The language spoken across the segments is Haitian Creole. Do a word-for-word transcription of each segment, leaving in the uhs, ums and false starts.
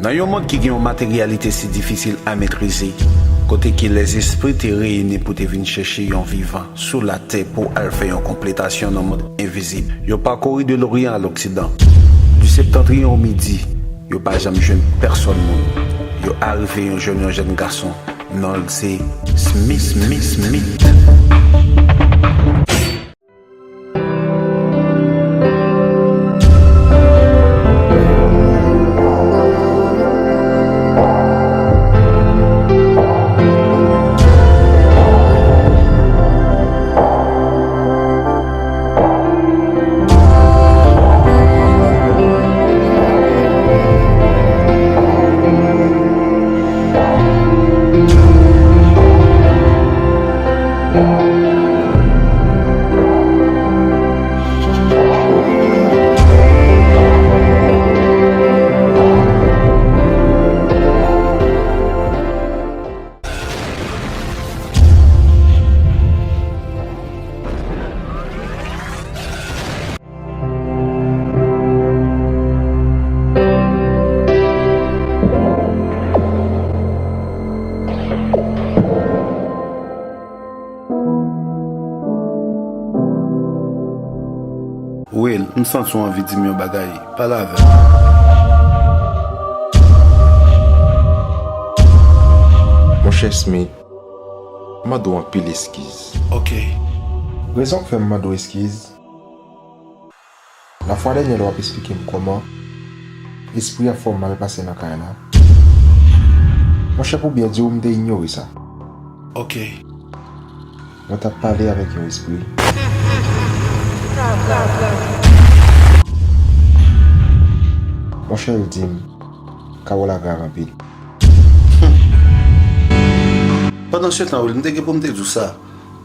Nan yon mond ki gen yon materyalite si difisil a metrize, kote ke lèzespri te reyini pou te vin chèche yon vivan sou latè pou al fè yon konpletasyon nan mond envizib, yo pakori de Loryan a Loksidan, di Septantriyon o Midi, yo pa janm jwenn pèsòn moun. Yo arive yon jwenn yon jèn gason, non l se Smith, Smith, Smith. Will, m santi w anvi di m yon bagay. Pale avè m. Monchè Smith, m mande w anpil eskiz. Ok. Rezon k fè m mande w eskiz, lafwa dènyè lè w ap esplike m kòman espri a fè w mal pase nan kay la. Monchè, pou byen di w, m te inyore sa. Ok. Mwen t ap pale avèk yon espri. Monchè, l di m, kawo la grav anpil. Pandansetan, Will, m te gen pou m te di w sa.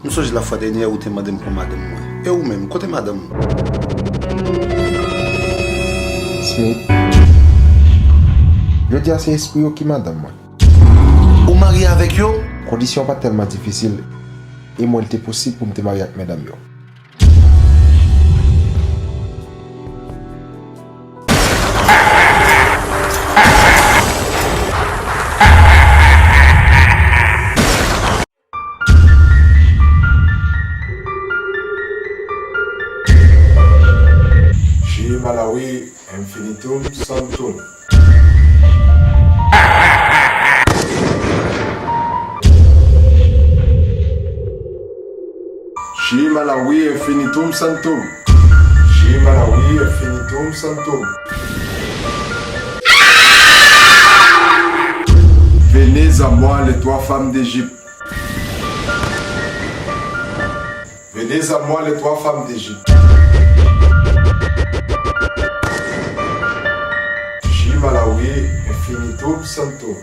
M sonje lafwa dènyè ou te mande m pou madanm mwen. E ou menm, kote madanm ou? Smith, jodi a se espri yo ki madanm mwen. Ou marye avèk yo? Kondisyon pa tèlman difisil, e mwen, li te posib pou m te marye ak medam yo. Shi Malawi Infinitum Santum. Shi Malawi Infinitum Santum. Shi Malawi Infinitum Santum. Venez à moi, les trois femmes d'Égypte. Venez à moi, les trois femmes d'Égypte. Shi Malawi Infinitum Santum.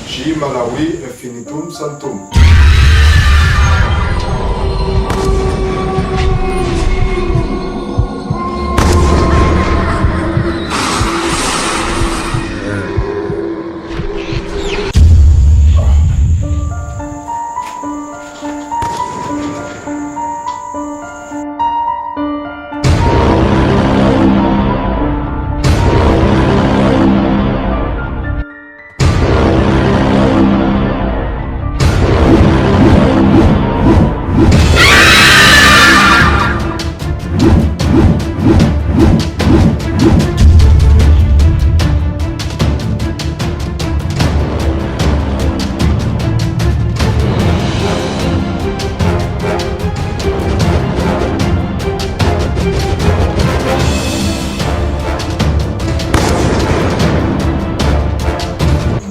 Shi Malawi Infinitum Santum.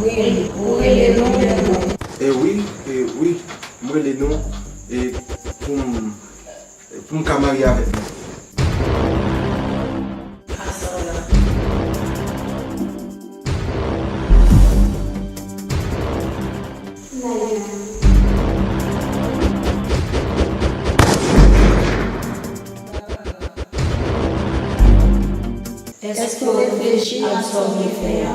Wi, ou rele nou. E wi, e wi, m rele nou, e pou m, pou m ka marye avèk nou. Èske w reflechi a sa w vle fè a?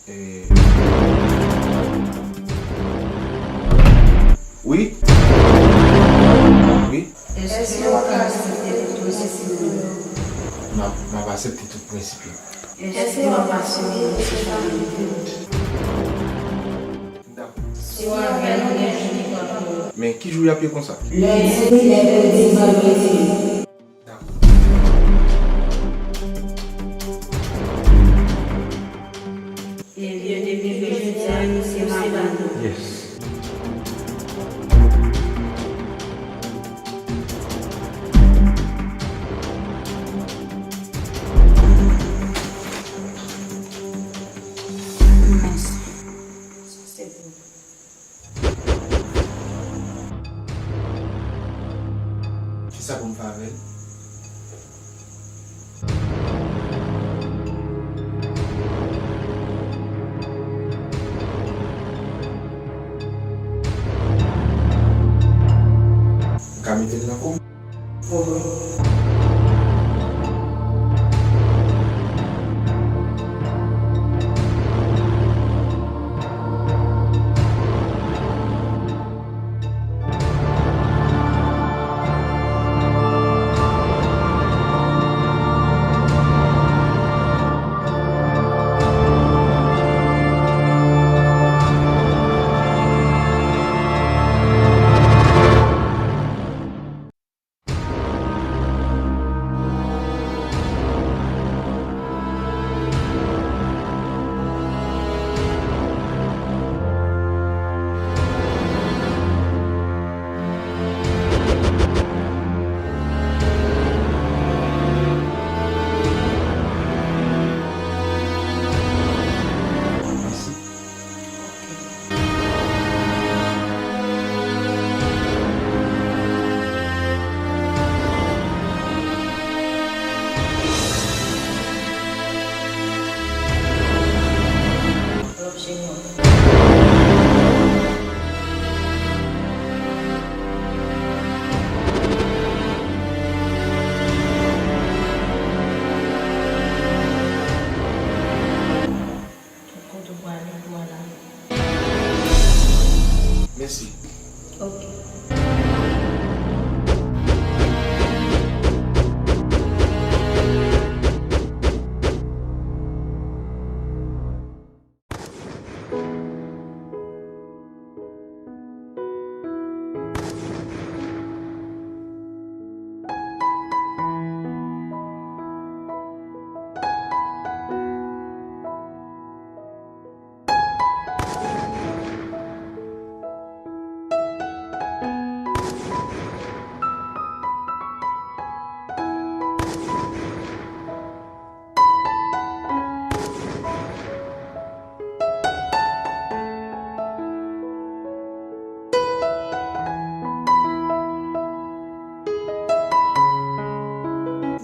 Eh. Wi. Wi. Èske w ap aksepte tout prensip nou yo? M ap, m ap aksepte tout prensip yo. Èske w ap asire responsabilite w? M dakò. Si w avè nou, gen jou li pran pou ou. Men ki jou y ap ye konsa? Lendi, mèkredi, vandredi. Dakò. Ebyen, depi jodi a, nou se madanm. Yes. Sa se pou ou. Kisa pou m fè avè l? M ka mete l nan kou m? Wi. Mèsi. Tout kote w prale, ou pral ale. Mèsi. Ok.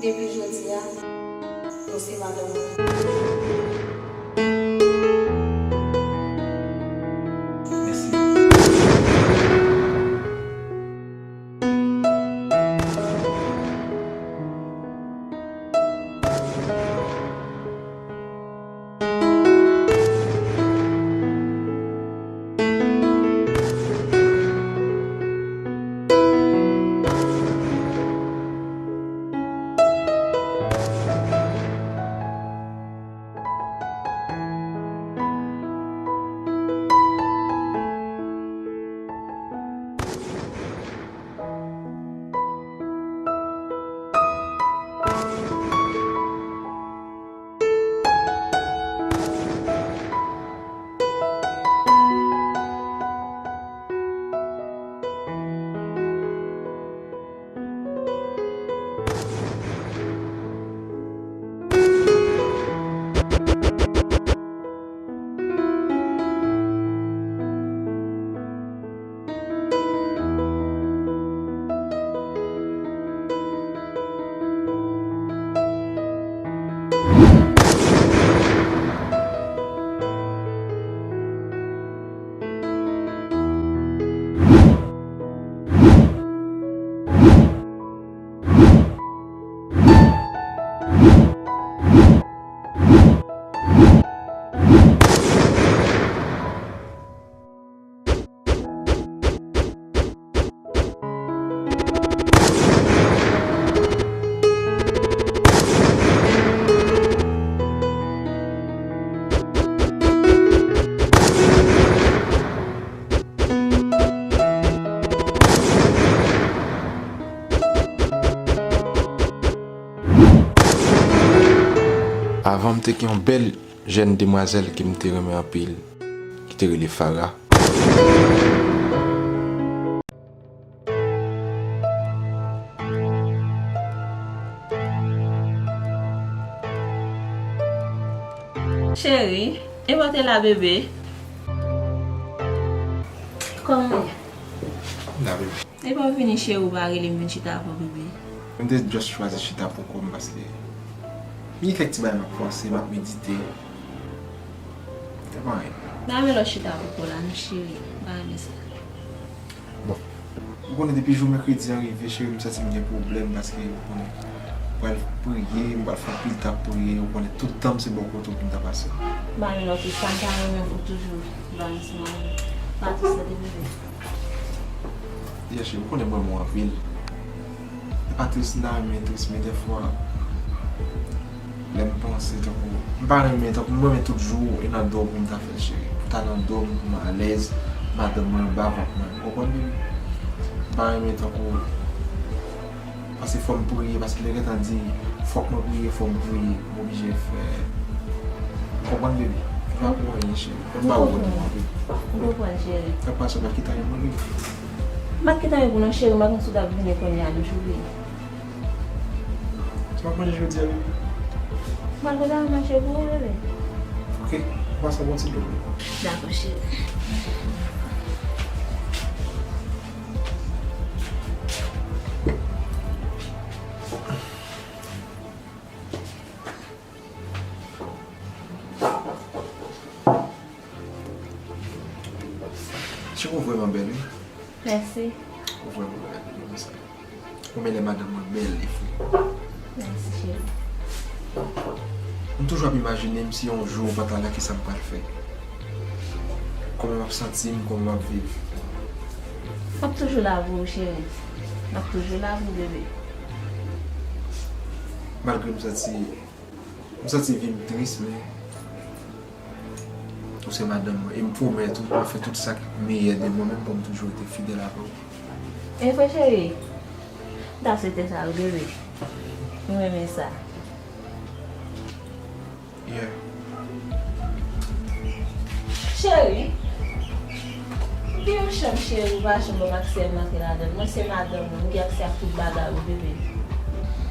Depi jodi a, nou se madanm. Mèsi. Mwen te gen yon bèl jèn demwazèl ke m te renmen anpil, ki te rele Farah. Cheri, epa w te la, bebe? Kòman w ye? La, bebe. Epa w vini, cheri, ou pa rele m vin chita avè w, bebe? M te just chwazi chita pou kò m paske m gen kèk ti bagay m ap panse, m ap medite. Se pa anyen. M pa renmen lè w chita pou kò w la non, cheri. M pa renmen sa. Bon. Ou konnen depi jou mèkredi an rive, cheri, m santi m gen pwoblèm paske, ou konnen, m pral priye, m pral fè anpil tan ap priye, ou konnen tout tan m se bò kote w pou m ta pase. M pa renmen lè w te sa, m ta renmen pou w toujou ba m ti manmi. Pa tou sa te bebe. Yeah, cheri, ou konnen m renmen w anpil. E pa tris m ta renmen tris, men dèfwa, lè m panse tankou, m pa renmen tankou, m renmen tout jou e nan dòm pou m ta fè l, cheri. Pou ta nan dòm, pou m alèz, madanm mwen anba vant mwen. Ou konprann, bebe? M pa renmen tankou, paske fò m priye, paske lè gentan di, fòk mwen priye, fò m priye, m oblije fè. Ou konprann, bebe? Se pa pou anyen, cheri. Fò m ba ou kòd mwen, bebe. M konprann, cheri. Sa k pase, w pa kite anyen pou mwen, bebe? M pa kite anyen pou non, cheri, m pa konn si w t ap vini kounye a, non, cheri. Sa w ap manje jodi a, bebe? M pral prepare manje pou ou, bebe. Ok, ou pase bwè yon ti dlo. Dakò, cheri. Cheri, ou vrèman bèl, wi. Mèsi. Ou vrèman bèl, wi, konsa. Ou menm lè madanm mwen bèl e fre. Mèsi, cheri. M toujou ap imajine m si yon jou ou pa ta la, kisa m pral fè. Kòman m ap santi m, kòman m ap viv. M ap toujou la pou ou, cheri. M ap toujou la pou ou, bebe. Malgre m santi M santi vi m tris, men ou se madanm mwen. E m pwomèt ou, m ap fè tout sa k meyè de mwen menm pou m toujou rete fidèl avè w. E vre, cheri? M ta swete sa, wi, bebe. M renmen sa. Yeah. Cheri, m gen yon chanm, cheri, ou pa janm ban m aksè pou m antre ladan l. Mwen se madanm ou, m gen aksè ak tout bagay ou, bebe.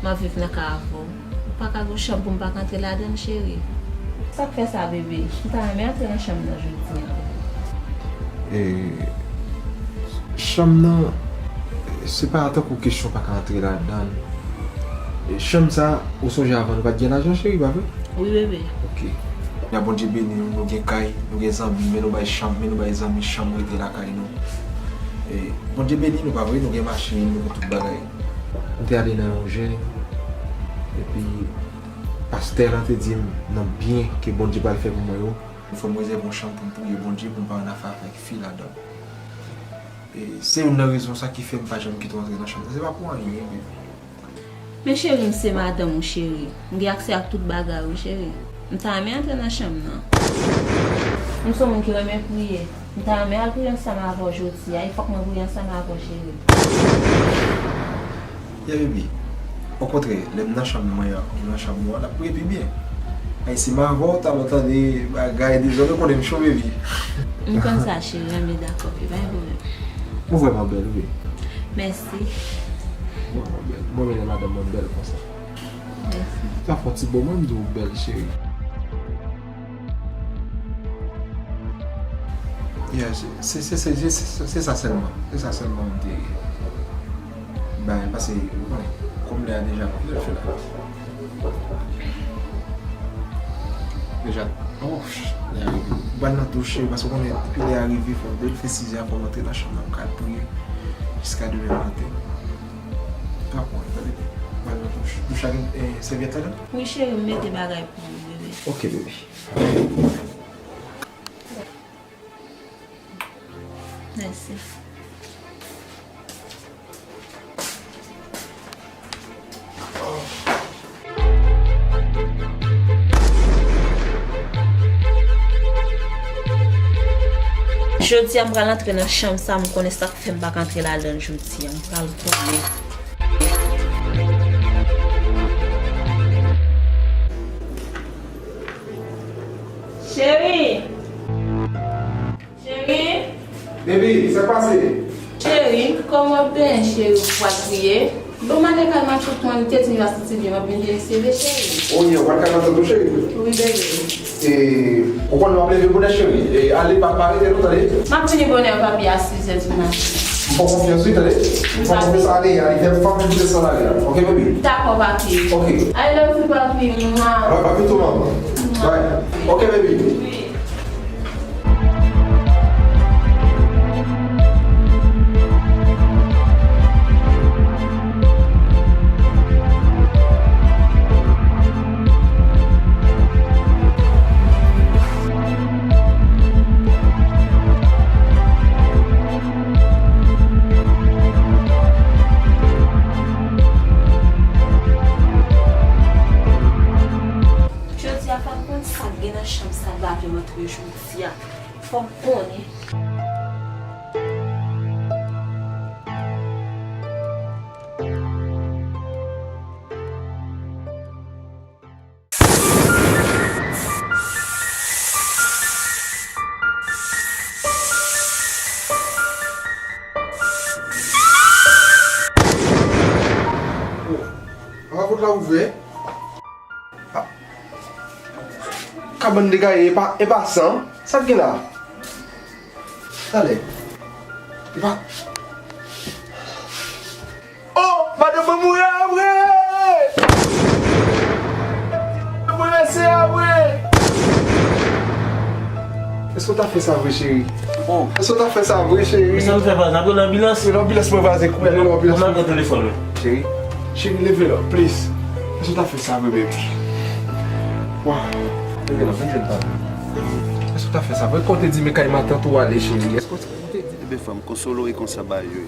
M ap viv nan kay avè w. Ou pa ka gen yon chanm pou m pa ka antre ladan l, cheri. Sa k fè sa, bebe? M ta renmen antre nan chanm nan jodi a. E, chanm nan, se pa tankou kesyon pa ka antre ladan l. E, chanm sa, ou sonje avan nou pa t gen lajan, cheri, pa vre? Wi, bebe. Ok. Ya Bondye beni nou, nou gen kay, nou gen zanmi, men nou bay chanm, men nou bay zanmi chanm rete lakay nou. E, Bondye beni nou, pa vre? Nou gen machin, nou gen tout bagay. M te ale nan yon jèn, epi pastè lan te di m nan byen ke Bondye pral fè pou mwen yo. Fò m rezève yon chanm pou m priye Bondye, pou m pa annafè avèk fi ladan l. E se youn nan rezon sa ki fè m pa janm kite w antre nan chanm nan. Se pa pou anyen, bebe. Men cheri, m se madanm ou, cheri. M gen aksè ak tout bagay ou, cheri. M ta renmen antre nan chanm nan. M se yon moun ki renmen priye. M ta renmen al priye ansanm avè w jodi a. E fòk mwen priye ansanm avè w, cheri. Yeah, baby. Okontrè, lè m nan chanm mwen an, ou nan chanm ou an, n ap priye pi byen. Ay, si m avè w, talè w tande bagay dezòd, ou konnen m cho, baby. M konn sa, cheri, anben dakò, wi, pa gen pwoblèm. Ou vrèman bèl, wi. Mèsi. Ou vrèman bèl. Mwen renmen lè madanm mwen bèl konsa. Mèsi. Sa fè yon ti bon, mwen m di w bèl, cheri. Yeah, se, se, se sa sèlman. Se sa sèlman m te bay, paske, ou konnen, kòm lè a deja, kilè l fè la? Deja, oh, lè a rive. Ou pral nan douch, paske ou konnen, depi lè a rive, fò, depi l fè sizè a, fò m antre nan chanm nan, m ka al priye jiska demen maten. Dakò, tande, ou pral nan douch. Douch la gen, eh, sèvyèt ladan l? Wi, cheri, m mete bagay pou ou, bebe. Ok, bebe. Mèsi. Jodi a, m pral antre nan chanm sa, m konnen sa k fè m pa ka antre ladan l jodi a. M pral konnen. Baby, sa k pase? Cheri, kòman w ap benyen, cheri, ou pral kriye? Bon, m ale kay matant mwen, li te di m li va santi l byen, m ap vin veye seve, cheri. Oh, yeah, ou pral kay matant ou, cheri? Wi, bebe. E, ou konnen w ap leve bonè, cheri. E, ale, pa, pa rete non, tande? M ap vini bonè, papi, a sizè di maten. M fè w konfyans, wi, tande? M fè w konfyans, ale, ale, fè fanmi m desann ale a. Ok, baby? Dakò, papi. Ok. I love you, papi. Mwa. Love you too, mama. Mwa. Bye. Ok, baby. Wi. Jodi a, fò m konn sa k gen nan chanm sa l ba vle m antre jodi a. Fò m konnen. An, kot la ouvè? Ah. Kabann degaye, e pa, e pa san. Sa k gen la? Talè. E pa. Oh, madanm mwen mouri a vre! Mwen rense a vre! Èske w ta fè sa vre, cheri? Oh. Èske w ta fè sa vre, cheri? Sa nou fè, n ap rele anbilans? Rele anbilans mwen, vazen, kounye a, rele anbilans mwen. Mwen nan telefòn mwen. Cheri, cheri, leve la, please. Èske w ta fè sa vre, baby? Waw. Leve la, vin jwenn papa. Èske w ta fè sa vre? Kote di men kay matant ou ale, cheri? Èske w te di? Ebyen, fò m konsole w e konsa ba yo.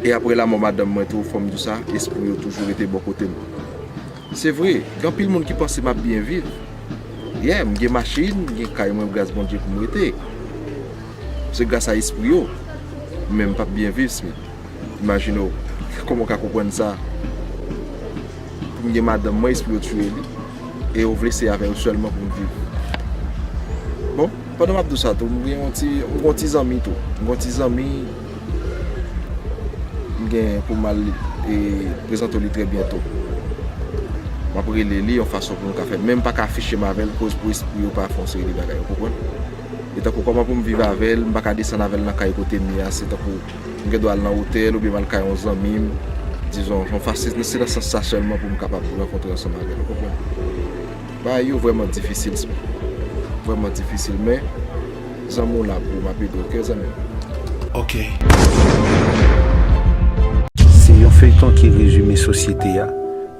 E apre lanmò madanm mwen tou, fò m di w sa, espri yo toujou rete bò kote m. Se vre, gen anpil moun ki panse m ap byen viv. Yeah, m gen machin, m gen kay mwen, gras Bondye pou m rete. Se gras a espri yo. Men m p ap byen viv, Smith. Imajine w, kòman w ka konprann sa? Pou m gen madanm mwen, espri yo tiye li. E yo vle se avè yo sèlman pou m viv. Bon, pandan m ap di w sa tou, m gen yon ti, m gen yon ti zanmi tou. M gen yon ti zanmi, m gen pou m al, e, prezante w li trè byento. M ap rele li yon fason pou nou ka fè. Men m pa ka afiche m avè l, koz pou espri yo pa fè yon seri de bagay, ou konprann? E tankou kòman pou m viv avè l, m pa ka desann avè l nan kay kote m ye a, se tankou m gen dwa al nan otèl oubyen m al kay yon zanmi m, dizon, yon fasil, se nan sans sa sèlman pou m kapab rankontre ansanm avè l, ou konprann? Bagay yo vrèman difisil, vrèman difisil, men zanmi w la pou w, m ap ede w, ok, zanmi m? Ok. Se yon feyton ki rezime sosyete a,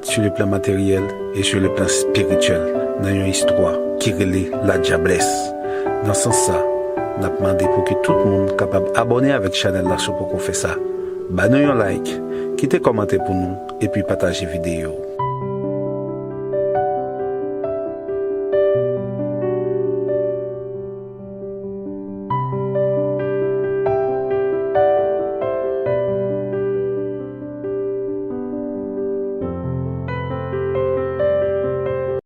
sur le plan matériel et sur le plan spirituel, nan yon istwa ki rele La Diablesse. Nan sans sa, n ap mande pou ke tout moun kapab abòne avèk chanèl la si w poko fè sa. Ba nou yon like, kite kòmantè pou nou, epi pataje videyo.